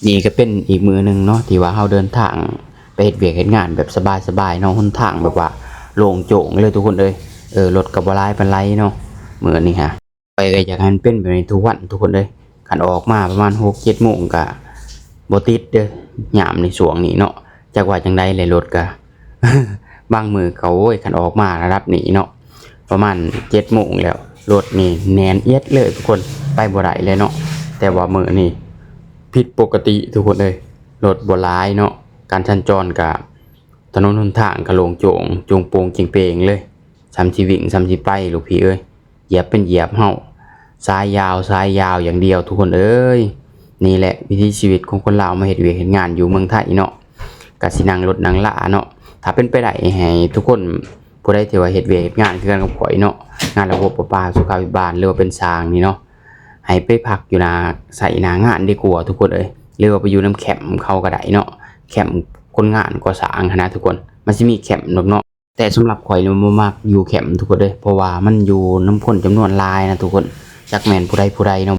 ນີ້ກໍເປັນອີກມື້ໜຶ່ງເນາະ ທີ່ວ່າເຮົາເດີນທາງໄປເຮັດວຽກເຮັດງານແບບສະບາຍໆເນາະ, ຫົນທາງແບບວ່າໂລ່ງໂຈງເລີຍທຸກຄົນເອີຍ. ເອີ ລົດກໍບໍ່ຫຼາຍປານໃດເນາະ ມື້ນີ້ຫາ. ຂ້ອຍກໍຢາກໃຫ້ມັນເປັນແບບນີ້ທຸກວັນທຸກຄົນເອີຍ. ຄັນອອກມາປະມານຫົກເຈັດໂມງກໍບໍ່ຕິດເດີ້ ຍາມໃນຊ່ວງນີ້ເນາະ. ຈັກວ່າຈັ່ງໃດແຫຼະ ລົດກໍ ບາງມື້ກໍ ໂອ້ຍ ຄັນອອກມາລະດັບນີ້ເນາະ ປະມານເຈັດໂມງແລ້ວ ລົດນີ້ແໜ້ນອຽດເລີຍທຸກຄົນ, ໄປບໍ່ໄດ້ເລີຍເນາະ. ແຕ່ວ່າມື້ນີ້ຜິດປົກກະຕິທຸກຄົນເອີຍ, ລົດບໍ່ຫຼາຍເນາະ. ການສັນຈອນກໍ ຖະໜົນຫົນທາງກໍໂລ່ງໂຈງ ໂຈງໂປ່ງເຈັງເປງເລີຍ, ສ່ຳຊິວິ່ງສ່ຳຊິໄປ ລູກພີ່ເອີຍ. ຢຽບເປັນຢຽບເຮົາ ສາຍຍາວ ສາຍຍາວຢ່າງດຽວທຸກຄົນເອີຍ. ນີ້ແຫຼະວິຖີຊີວິດຂອງຄົນລາວມາເຮັດວຽກເຮັດງານຢູ່ເມືອງໄທເນາະ, ກະຊິນັ່ງລົດນັ່ງລາເນາະ. ຖ້າເປັນໄປໄດ້ໃຫ້ທຸກຄົນ ຜູ້ໃດທີ່ວ່າເຮັດວຽກເຮັດງານຄືກັນກັບຂ້ອຍເນາະ, ງານລະບົບປະປາ ສຸຂາພິບານ ຫຼືວ່າເປັນຊ່າງນີ້ເນາະ, ໃຫ້ໄປພັກຢູ່ໜ້າໄຊໜ້າງານດີກວ່າທຸກຄົນເອີຍ, ຫຼືວ່າໄປຢູ່ນຳແຄມເຂົາກໍໄດ້ເນາະ, ແຄມຄົນງານກໍ່ສ້າງຫັ້ນນະທຸກຄົນ. ມັນຊິມີແຄມເນາະ. ແຕ່ສຳລັບຂ້ອຍນີ້ບໍ່ມັກຢູ່ແຄມທຸກຄົນເອີຍ, ເພາະວ່າມັນຢູ່ນຳຄົນຈຳນວນຫຼາຍນະທຸກຄົນ, ຈັກແມ່ນຜູ້ໃດຜູ້ໃດເນາະ